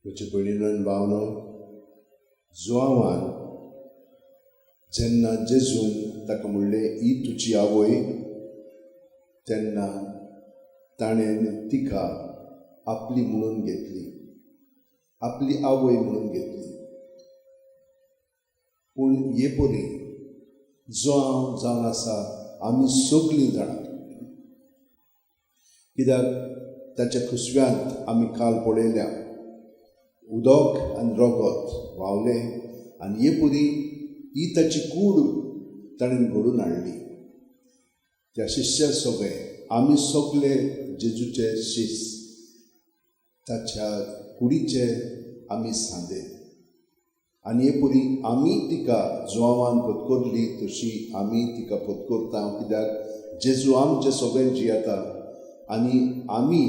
म्हजे भयणीनो आनी भावनो, जुआंवान जेन्ना जेजून ताका म्हणलें, ही तुजी आवय, तेन्ना ताणें तिका आपली म्हणून घेतली, आपली आवय म्हणून घेतली. पूण हे परी जुआंव जावन आसा आमी सगळीं जाणां, कित्याक ताच्या खुसव्यांत आमी काल पळयल्या उदक आनी रगत व्हांवलें आनी हे परी ही ताची कूड ताणें घडून हाडली. त्या शिश्या सगळे, आमी सगळे जेजूचे शिश्य, ताच्या कुडीचे आमी सांदे आनी हे परी आमी तिका जुआंवान पत्करली तशी आमी तिका पत्करता, कित्याक जेजू आमचे सगळ्यां जियेता आनी आमी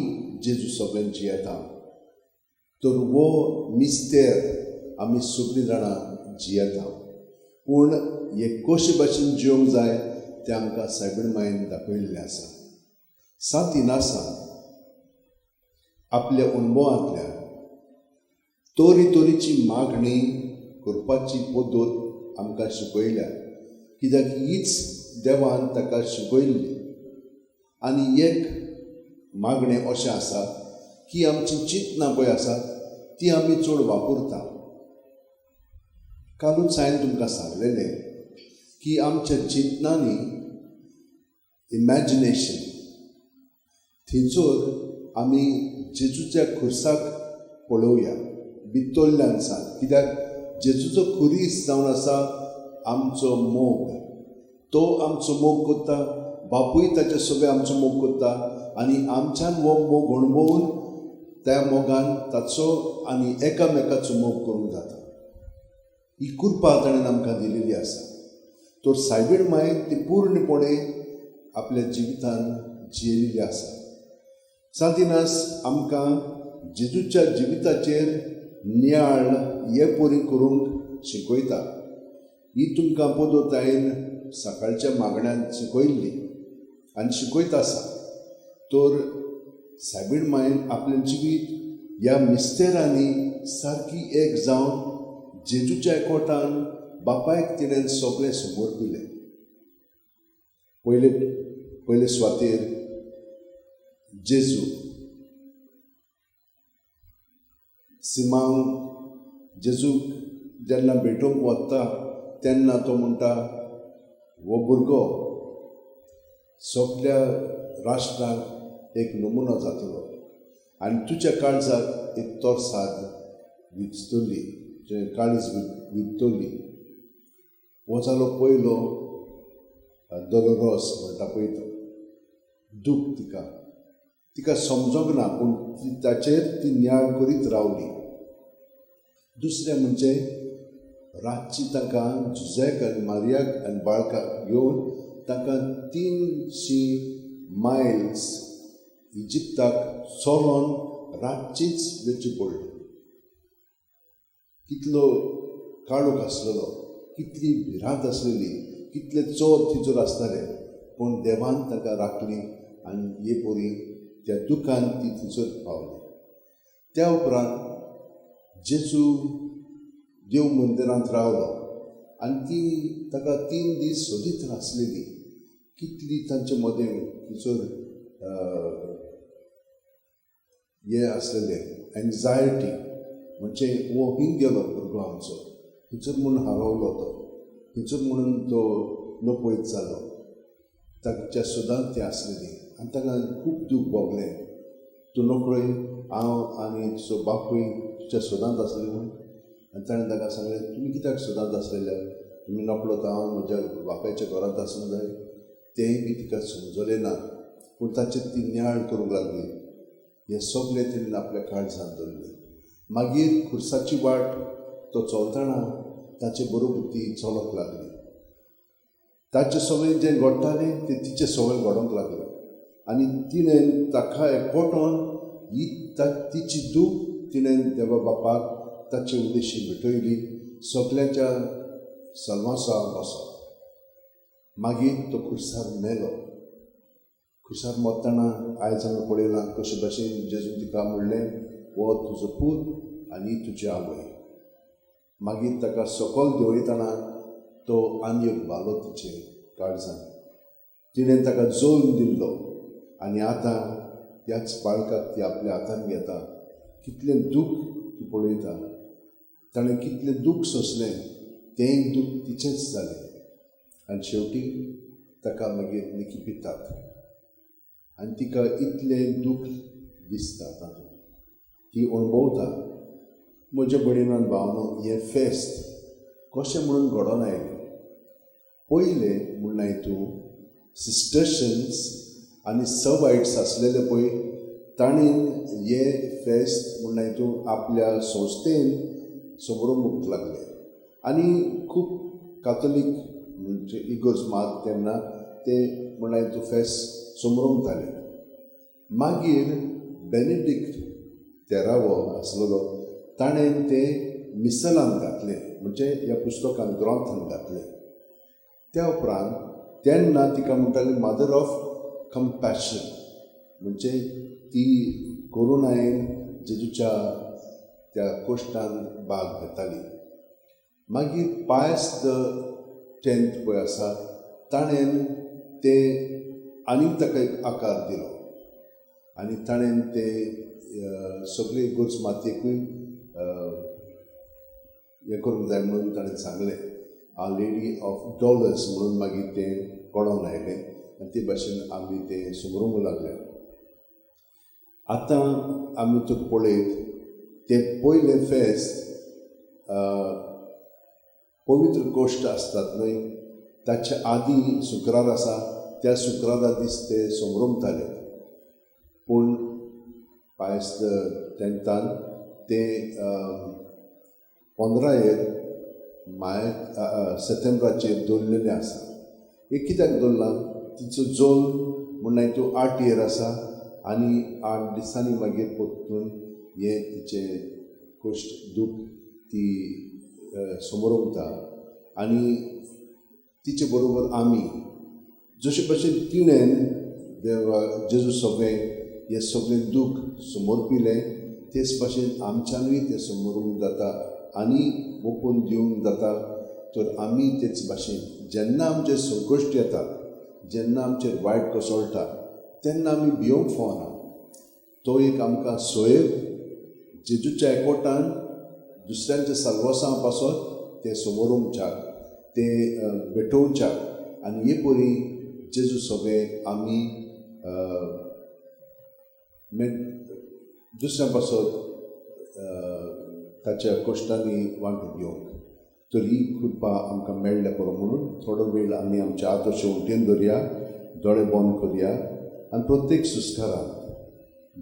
जेजू सगळ्यां जियेता. तर हो मिस्तेर आमी सगळीं जाणां जियेता, पूण हे कशे भाशेन जिवंक जाय तें आमकां सायबीण मायन दाखयल्लें आसा. सांत इनासान आपल्या अणभवांतल्यान तरी तरेची मागणी करपाची पद्दत आमकां शिकयल्या, कित्याक हीच देवान ताका शिकयल्ली. आनी एक मागणें अशें आसा की आमची चिंतनां पळय आसा ती आमी चड वापरता. कालूच हांवें तुमकां सांगलेलें की आमच्या चिंतनांनी इमॅजिनेशन, थंयसर आमी जेजूच्या खुर्साक पळोवया भितरल्यान सान, कित्याक जेजूचो खुरीस जावन आसा आमचो मोग. तो आमचो मोग करता, बापूय ताचे सगळे आमचो मोग करता आनी आमच्यान हो मोग अणभवून त्या मोगान ताचो आनी एकामेकाचो मोग करूंक जाता. ही कृपा ताणें आमकां दिलेली आसा. तर सायबीण माय ती पूर्णपणे आपल्या जिवितान जियेलेली आसा. सांत इनास आमकां जेजूच्या जिविताचेर नियाळ हे परी करूंक शिकयता. ही तुमकां पद्दत हांवें सकाळच्या मागण्यांत शिकयल्ली आनी शिकयत आसा. तर सायबीण मायन आपलें जिवीत ह्या मिस्तेरांनी सारकी एक जावन जेजूच्या एकवटान बापायक तिणें सगळें समर्पिलें. पयले पयले सुवातेर जेजू सिमांव जेजूक जेन्ना भेटोवंक वता तेन्ना तो म्हणटा, हो भुरगो सगल्या राष्ट्रांक एक नमुनो जातलो आनी तुज्या काळजाक एक तरसाद विजतली, काळीज विजतली. हो जालो पयलो दोलोरोस म्हणटा पळय तो दूख. तिका तिका समजोंक ना, पूण ताचेर ती नियाळ करीत रावली. दुसरें म्हणजे रातची तांकां जुझेक आनी मारियाक आनी बाळकाक घेवन तांकां 300 मायल्स इजिप्ताक चलोन रातचीच वचची पडली. कितलो काळोख आसलेलो, कितली भिरांत आसलेली, कितले चोर थंयसर आसताले, पूण देवान तांकां राखली आनी हे परी त्या दुखान ती थंयसर पावली. त्या उपरांत जेजू देव मंदिरांत रावलो आनी ती ताका 3 दीस सोदीत आसलेली. कितली तांचे मदें थंयसर हें आसलेलें एन्जायटी, म्हणजे हो हिंग गेलो भुरगो आमचो, थंयसर म्हणून हरवलो तो, थंयसर म्हणून तो नपयत जालो. ताच्या सोदांत ती आसलेली आनी ताका खूब दूख भोगलें. तूं नकळय, हांव आनी तुजो बापूय तुज्या सोदांत आसले म्हूण. आनी ताणें ताका सांगलें, तुमी कित्याक सोदांत आसलेल्या, तुमी नकळो तर हांव म्हज्या बापायच्या घरांत आसूंक जाय. तेंय बी तिका समजलें ना, पूण ताचेर ती नियाळ करूंक लागली. हें सगलें तिणें आपल्या काळजांत दवरलें. मागीर खुर्साची वाट तो चलतना ताचे बरोबर ती चलूंक लागली. ताचे सगळें जें घडटालें तें तिचें सगळें घडोवंक लागलें आनी तिणें ताका एकवटोन ही तिची दूख तिणें देवा बापाक ताचे उद्देशी भेटयली, सगळ्यांच्या सलवासा बसो. मागीर तो खुर्सार मेलो. खुर्सार मरतना आयज आमी पळयलां कशे भाशेन जेजून तिका म्हणलें, हो तुजो पूत आनी तुजी आवय. मागीर ताका सकयल देंवयतना तो आनी एक भालो तिचे काळजान. तिणें ताका जल्म दिल्लो आनी आतां त्याच बाळकाक ती आपल्या हातान घेता. कितलें दूख ती पळयता, ताणें कितलें दूख सोंसलें, तेंय दूख तिचेंच जालें. आनी शेवटी ताका मागीर निकी पितात आनी तिका इतलें दूख दिसता तातूंत ती अणभवता. म्हज्या भयणीन आनी भावांनो, हें फेस्त कशें म्हणून घडोवन आयलें? पयलें म्हणल्यार हितून सिस्टर्शन्स आनी सवायट्स आसलेले पळय, ताणें हें फेस्त म्हणल्यार हितून आपल्या संस्थेन समरोंक लागले. आनी खूब कातोलीक म्हणजे इगर्ज मात तेन्ना ते म्हणल्यार हितून फेस्त समरोमताले. मागीर बेनेडिक्ट तेरावो आसलेलो, ताणें तें मिसलान घातलें, म्हणजे ह्या पुस्तकान ग्रंथान घातलें. त्या उपरांत तेन्ना तिका म्हणटाली मदर ऑफ कंपॅशन, म्हणजे ती करुणायेन जेजूच्या त्या कोश्टान भाग घेताली. मागीर पायस the tenth पळय आसा, ताणें तें आनीक ताका एक आकार दिलो आनी ताणें तें सगळे इगर्ज मातयेकूय हें करूंक जाय म्हणून ताणें सांगलें. आर लेडी ऑफ डॉलर्स म्हणून मागीर तें कळोन आयलें आनी ते भाशेन आमी तें समरोवंक लागले. आतां आमी तर पळयत तें पयलें फेस्त पवित्र कोश्ट आसतात न्हय, ताच्या आदीं शुक्रार आसा, त्या शुक्रारा दीस ते समरोमताले. पूण पायस टेंथान ते 15 माय सप्टेंबराचेर दवरलेलें आसा. हें कित्याक दवरलां? तिचो जल्म म्हणल्यार तो 8 इयर आसा आनी 8 दिसांनी मागीर परतून हें तिचें कश्ट दूख ती समरोवता. आनी तिचे बरोबर आमी जशे भशेन तिणें देवा जेजू सगळें हें सगळें दूख समर्पिलें, तेच भाशेन आमच्यानूय तें समोरूंक जाता आनी ओपून दिवंक जाता. तर आमी तेच भाशेन जेन्ना आमचेर संकश्ट येता, जेन्ना आमचेर वायट कोसळटा, तेन्ना आमी भियोंक फावना. तो एक आमकां सोयब जेजूच्या एकवटान दुसऱ्यांच्या साल्वासां पासत तें समोरूंकच्याक, तें भेटोवच्याक. आनी हे परी जेजू सगळें आमी दुसऱ्यां पासत ताच्या कश्टांनी वांटून घेवंक. तर ही कृपा आमकां मेळ्ळ्या पुरो म्हणून थोडो वेळ आमी आमच्या हात अशें उटेन दवरया, दोळे बंद करया आनी प्रत्येक सुस्कारान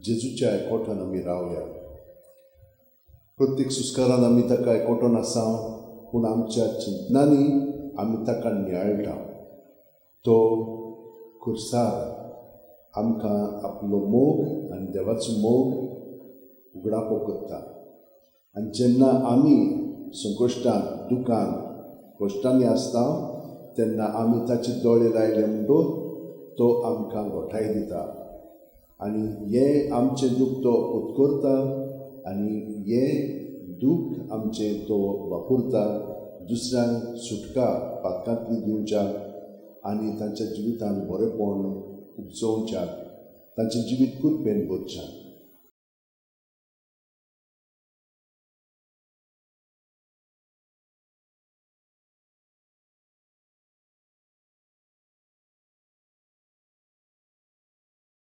जेजूच्या एकवटान आमी रावया. प्रत्येक सुस्कारान आमी ताका एकवटोन आसा, पूण आमच्या चिंतनांनी आमी ताका नियाळटा. तो खुर्सार आमकां आपलो मोग आनी देवाचो मोग उगडापो करता. आनी जेन्ना आमी संकश्टान, दुखान, कश्टांनी आसता, तेन्ना आमी ताचे दोळे लायले म्हणटूच तो आमकां गोठाय दिता आनी हें आमचें दूख तो उत्करता आनी हें दूख आमचें तो वापरता दुसऱ्यांक सुटका पातकांतली दिवच्याक आनी तांच्या जिवितान बरेंपण उपजोवच्याक, तांचें जिवीत कृपेन भरच्याक.